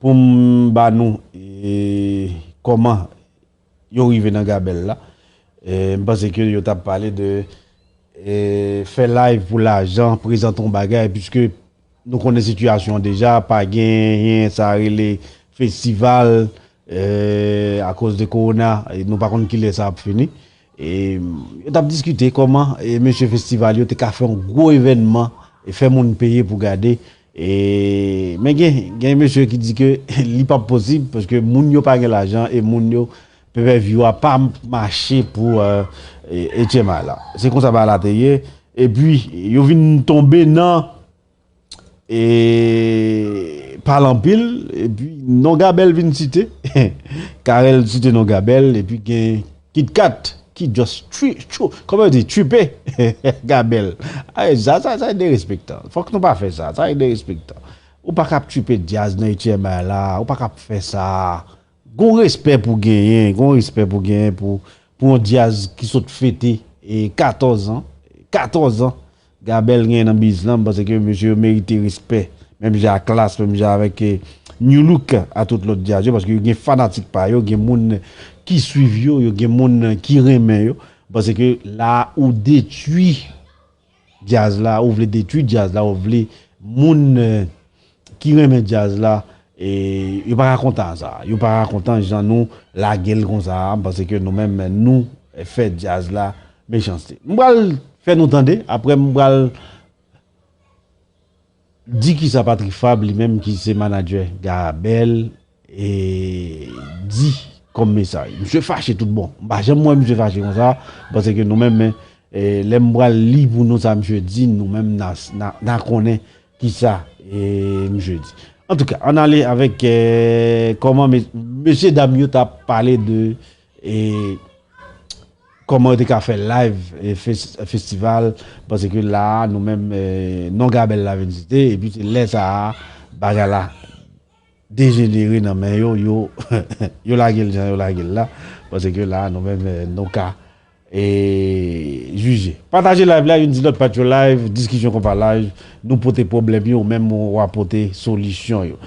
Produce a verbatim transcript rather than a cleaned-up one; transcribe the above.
pou m ba nou e, kòman yo rive nan Gabèl la. E, m panse ke yo t ap pale de e, fè live pou lajan, prezante yon bagay, piske nou konnen sitiyasyon an deja, pa genyen sa rele festival, e, akoz de kowona, e nou pa konn kilè sa ap fini. E, yo t ap diskite kòman e, mesye festival yo te ka fè yon gwo evènman e fè moun peye pou gade. E, men gen, gen mesye ki di ke li p ap posib paske moun yo pa gen lajan e moun yo pay per view a pa mache pou e, e, H M I la. Se konsa bagay la te ye. Epi, yo vin tonbe nan e, pale anpil. Epi, non Gabèl vin site. Carel site non Gabèl. Epi, gen KitKat ki just tri, tri, kòman yo di, tripe Gabèl. Ay, sa, sa, sa derespektan. Fòk nou pa fè sa. Sa derespektan. Ou pa kap tripe djaz nan H M I la. Ou pa kap fè sa. Gon respè pou genyen, gon respè pou genyen pou, pou yon djaz ki sot fete e, katòz an. Katòz an. Gabèl gen nan biz lan, m panse ke mesye yo merite respè. Menm jan ak Klass, menm jan avèk e, Nu Look a tout lòt djaz yo, paske yo gen fanatik pa yo, gen moun ki swiv yo, yo gen moun ki renmen yo. M panse ke la ou detwi djaz la, ou vle detwi djaz la, ou vle moun e, ki renmen djaz la, e yo pa ka kontan sa. Yo pa ka kontan jan nou lage l konsa a, m panse ke nou menm nou fè djaz la mechanste. M pral fè nou tande, apre m pral di kisa Patrick Fabre li menm ki se manadjè Gabèl e, di kòm mesaj. Misye fache tout bon. M pa janm wè misye fache konsa, m panse ke nou menm e, lè m pral li pou nou sa misye di, nou menm n a, n a, n a konnen kisa e, misye di. Antouka, ann ale avèk e, kòman me, mesye dam yo t ap pale de e, kòman yo te ka fè live e, fes, festival, paske la a, nou menm e, non Gabèl la vin site, epi se lè sa a, bagay la dejenere nan men yo, yo, yo lage l jan yo lage l la, paske la a, nou menm e, nou ka e, jije. Pataje live la, youn di lòt pa t yo live, diskisyon konpa live, nou pote pwoblèm yo, menm w a pote solisyon yo.